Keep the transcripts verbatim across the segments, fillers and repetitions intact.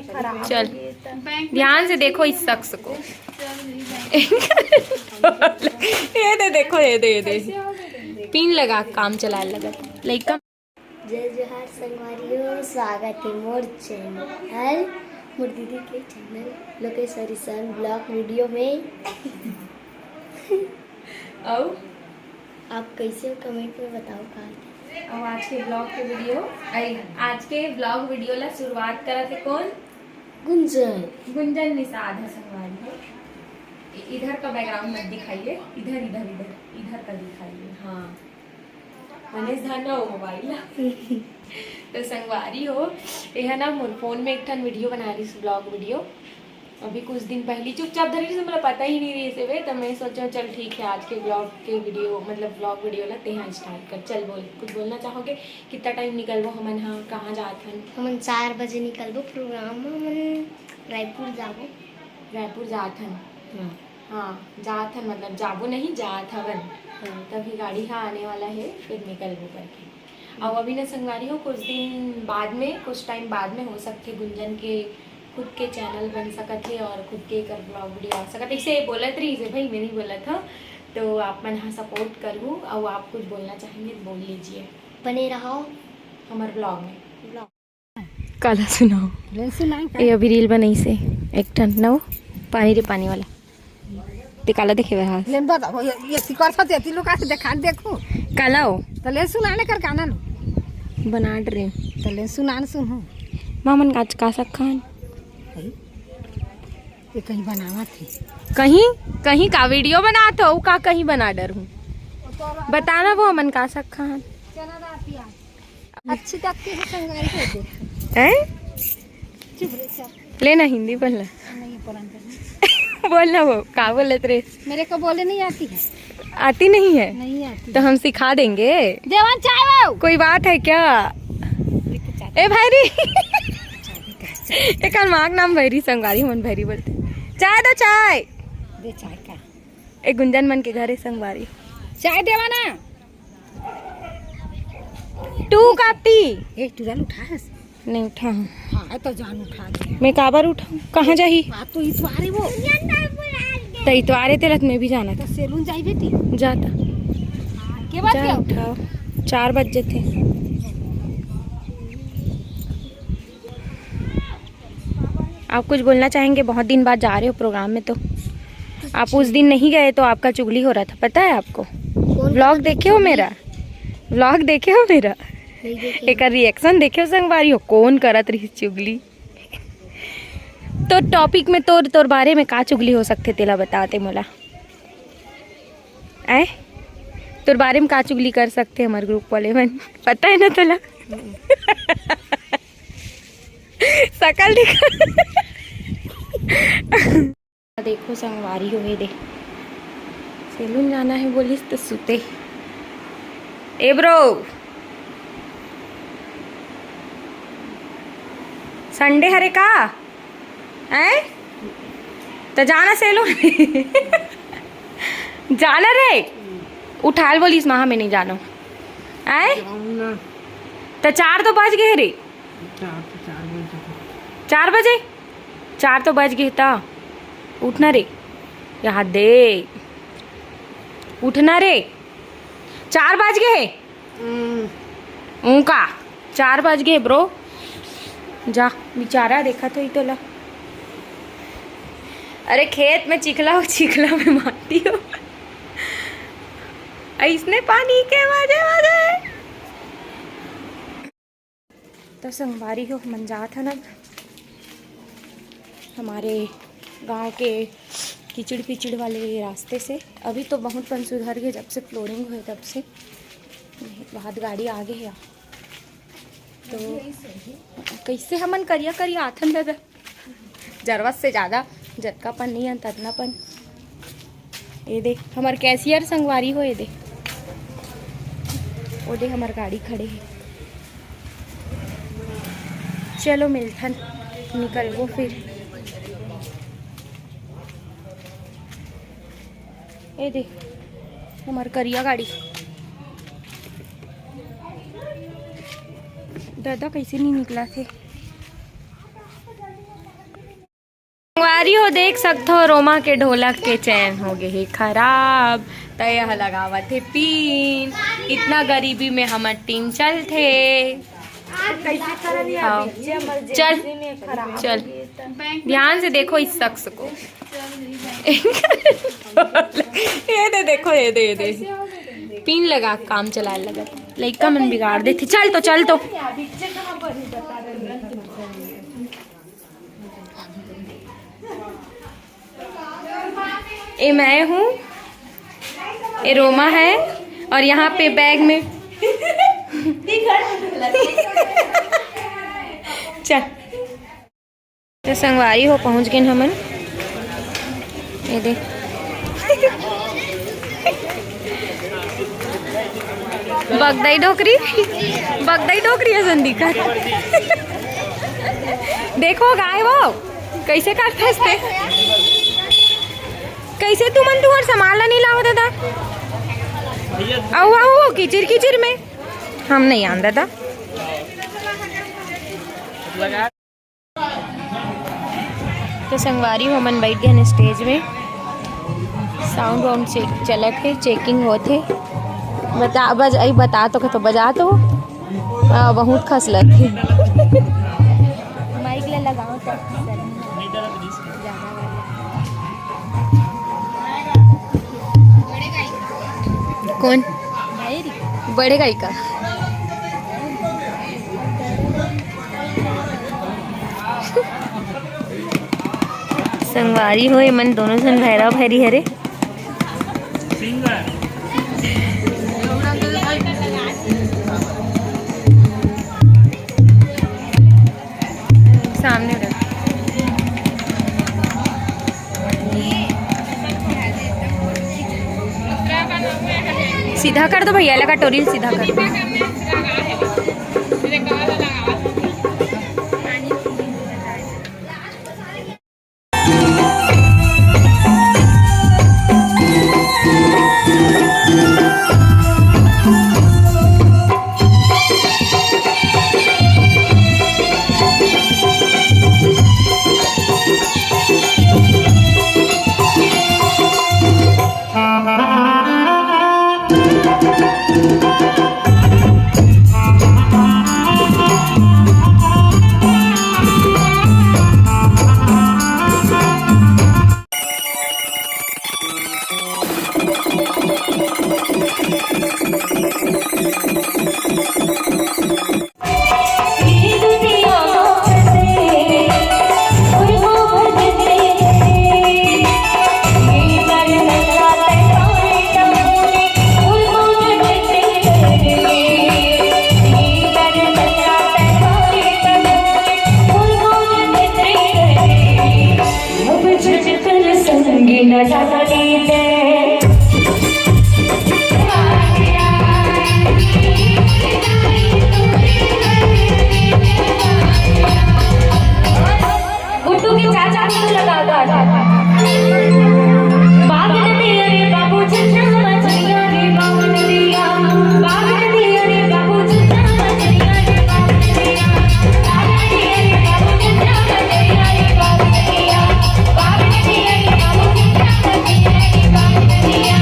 चल, ध्यान से देखो इस शख्स को। ये दे, देखो, ये दे, ये दे, पिन लगा के काम चलाए लगा लइका। जय जोहार संगवारी हो, स्वागत है मोर चैनल, मोर दीदी के चैनल लोकेश्वरी सन ब्लॉग वीडियो में। अउ आप कैसे हो, कमेंट में बताओ का। अउ आज के ब्लॉग के वीडियो, अरे, आज के ब्लॉग वीडियो ला शुरुआत करत हे कौन? गुंजन। गुंजन निषाद है संगवारी हो। इ-, इधर का बैकग्राउंड मत दिखाइए, इधर, इधर, इधर, इधर का दिखाइए। हाँ, मनीष धन हो मोबाइल। तो संगवारी हो, ये है ना, मोर फोन में एक ठन वीडियो बना रही, ब्लॉग वीडियो। अभी कुछ दिन पहली चुपचाप धरी से, मतलब पता ही नहीं रही से वे, तो मैं सोचा चल ठीक है, आज के ब्लॉग के वीडियो, मतलब ब्लॉग वीडियो ला तेहा स्टार्ट कर। चल बोल, कुछ बोलना चाहोगे? कितना टाइम निकलबो हमन हा, कहाँ जात हन? हमन चार बजे निकलबो प्रोग्राम में, हमन रायपुर जाबो। रायपुर जात हन। हाँ। हाँ, जात हन, मतलब जाबो नहीं, जात हवन। हाँ। तभी गाड़ी हा आने वाला है, फिर निकलबो करके। अउ अभी न संगवारी हो, कुछ दिन बाद में, कुछ टाइम बाद में हो सकथे गुंजन के खुद के चैनल बन सकत हे और खुद के एकर ब्लॉग वीडियो आ सकत हे। इसे बोलत रही से भाई, मैं नहीं बोलत हूँ, तो आप मन हा सपोर्ट करू। अउ आप कुछ बोलना चाहेंगे तो बोल लीजिए। बने रहो हमर ब्लॉग में। काला सुनाओ। ले सुनाई का? ये अभी रील बनाई से एक ठन नौ पानी रे पानी वाला। ते काला देखे बर हास? ले बता, वो ये, ये सिकर साथ ये तीनों का से देखा देखो। काला हो? तो ले सुनाने कर गाना लो। बना डरे। तो ले सुनान सुनू। मामन का आज का साग खान? भाई, ये कहीं बनावत है। कहीं, कहीं का वीडियो बनात हो, का कहीं बना डर हूँ। बताना वो हमन का साग खान। चना दाल प्याज। अच्छी तक के संगवारी कर दे। हैं? चुप रहे, चल। लेना हिंदी बोलना। नहीं, पुरान करना। बोलना वो, का बोलत रे? मेरे को बोले नहीं आती है। आती नहीं है? नहीं आती। तो हम सिखा देंगे। देवन चाय वो। कोई बात है क्या? लेके चाय। ए भैरी। एकर माँ के नाम भैरी संगवारी, हमन भैरी बोलते। चाय दो, चाय। दे चाय का। ए गुंजन मन के घर है संगवारी। चाय देवा ना। To copy. ए, टूरा ल उठास। नहीं उठा। हाँ, तो जान उठा दे। मैं काबर उठाऊं? कहाँ जाही? हाँ, तो इतवारे वो। त इतवारे तेला त मैं भी जाना था। तो सैलून जाई बेटी। जाता। के बात जा क्या? उठाओ। चार बज जथे। आप कुछ बोलना चाहेंगे? बहुत दिन बाद जा रहे हो प्रोग्राम में, तो आप उस दिन नहीं गए तो आपका चुगली हो रहा था, पता है आपको? कौन व्लॉग देखे हो मेरा? व्लॉग देखे हो मेरा? नहीं देखे। एकर रिएक्शन देखे हो संगवारी हो, कौन करत रही चुगली? तो टॉपिक में तोर, तोर बारे में का चुगली हो सकथे, तेला बताते मोला। ऐ, तोर बारे में का चुगली कर सकथे हमर ग्रुप वाले मन, पता है ना तोला? सकल दिखा। देखो संगवारी हो, ये दे, सैलून जाना है बोलिस तो सुते। ए ब्रो, संडे हरे का? हैं? त जाना सैलून। जाना रे। उठाल बोलिस महा, मैं नहीं जानो। हैं? जाऊँ ना। त चार तो बज गए रे। चार तो चार बजे। चार बजे? चार तो बज गए ता। उठना रे। यहाँ दे। उठना रे। चार बज गए। हम्म। ऊँका चार बज गए ब्रो। जा, बेचारा देखा तो ही तोला। अरे खेत में चिखला हो, चिखला में माटी हो। ऐसने पानी के मजे मजे। तो संगवारी हो, हमन जात हन अब हमारे गांव के कीचड़ पिचड़ वाले रास्ते से। अभी तो बहुत कन सुधर गए, जब से फ्लोरिंग हुए तब से। बहुत गाड़ी आगे है। तो कैसे हमन करिया करिया आथन दादा, जरूरत से ज़्यादा, जतका पन नहीं है ततना पन। ये दे हमर कैशियर संगवारी हो, ये दे, वो दे हमर गाड़ी खड़े है। चलो मिलथन, निकलबो फिर। ए दे, हमर करिया गाड़ी। दादा कैसे नहीं निकला थे? अरे हो, देख सकथो, रोमा के ढोलक के चैन हो गे हे खराब, त यह लगावत हे पिन। इतना गरीबी में हमर टीम चलथे। हाँ। चल, चल, ध्यान से देखो इस शख्स को। ये दे, देखो, ये दे, ये दे, पिन लगा, काम चलाए लगा। लइका मन बिगाड़ देथे। चल तो, चल तो। ये मैं हूँ, ये रोमा है, और यहाँ पे बैग में चल। तो संगवारी हो, पहुँच गेन हमन। ये दे। बगदई डोकरी, बगदई डोकरी असन दिखत। देखो गाय वो, कइसे करथस ते? कइसे तुमन तुँहर सामान ला नइ लावत दादा? अउ, अउ, किचिर किचिर में। हम नइ आन दादा। तो संगवारी हो, हमन बइठ गेन stage में, sound वाउंड चेक चलत हे, checking होत हे। बता, बज-, अई बता तो, तो बजा तो। आ, बहुत खसलत हे। माइक ले लगाओ तो। कौन? बड़े गाय का। संगवारी हो, एमन दोनों झन भैरा भैरी हरे। सामने रख। सीधा कर दो भैया, लगा टोरियल सीधा कर दो। गुड्डू के चाचा गुड्डू लगा कर। बाग नदी अरे बाबू चंद्रमा मछलिया रे बाबू नदिया। बाग नदी अरे बाबू चंद्रमा मछलिया रे बाबू नदिया। बाग नदी अरे बाबू चंद्रमा मछलिया रे बाबू नदिया। बाग नदी अरे बाबू चंद्रमा मछलिया रे बाबू नदिया।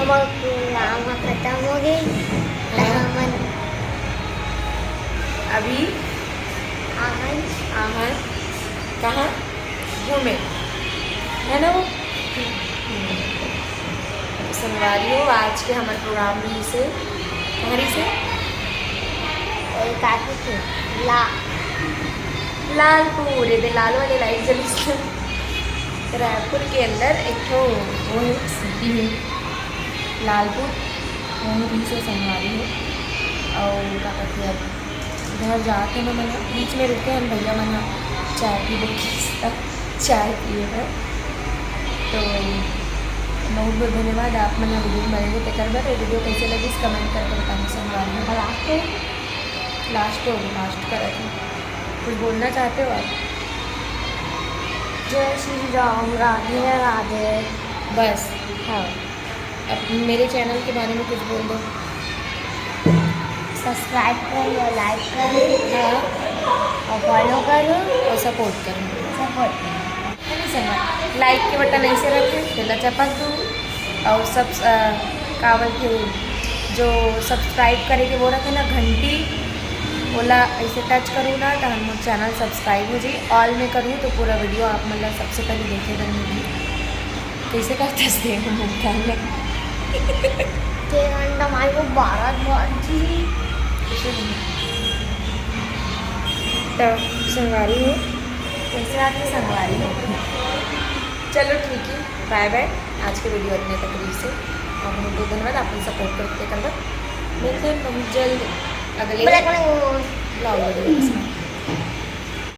हमर प्रोग्राम ह खतम हो गे। त हमन अभी आहन। आहन कहाँ? घूमे, है ना वो? हम्म। संगवारी हो, आज के हमर प्रोग्राम रहिस हे, कहाँ रहिस हे? ए, का कहिथे? ला- लालपुर, ये दे लाल वाले लाइट जलिस हे। रायपुर के अंदर एक ठो वो हे, सिटी हे लालपुर, वहीं रहिस हे संगवारी हो। अउ का कहिथे अब, घर जाके ना, मतलब, बीच में रुके हन भैया मन ह चाय पीबो, चाय पिए बर। तो बहुत बहुत धन्यवाद आप मन ह वीडियो में बने रहे तेकर बर। ये वीडियो कैसे लगिस, कमेंट करके बताना संगवारी हो। लास्ट हो, लास्ट हो, लास्ट करत हूँ। कुछ बोलना चाहते हो आप? जय श्री राम, राधे राधे। बस। हाँ। अब मेरे चैनल के बारे में कुछ बोल दो। सब्सक्राइब करो, लाइक करो, हाँ। और फॉलो करो। और सपोर्ट करो। सपोर्ट करो। है नहीं संगवारी? लाइक के बटन ऐसे रखे, तेला चपक दो। और सब, अ, का बोलते, जो सब्सक्राइब करे के वो रखे ना, घंटी, ओला ऐसे टच करूँ ना, तो हम चैनल सब्सक्राइब हो जाई। ऑल में करूँ तो पूरा वीडियो आप मतलब सबसे पहले देखे बर मिली। कैसे करते थे हम लोग ध्यान में? छह घंटा हमारे को बारह बजी। तो संगवारी हो, कैसे आपकी संगवारी हो? चलो ठीक है, बाय बाय। आज के वीडियो इतने तक रही से। आप लोगों को धन्यवाद, आप लोग सपोर्ट करते कर। मिलते हैं बहुत जल्द अगले ब्लॉग वीडियो के साथ।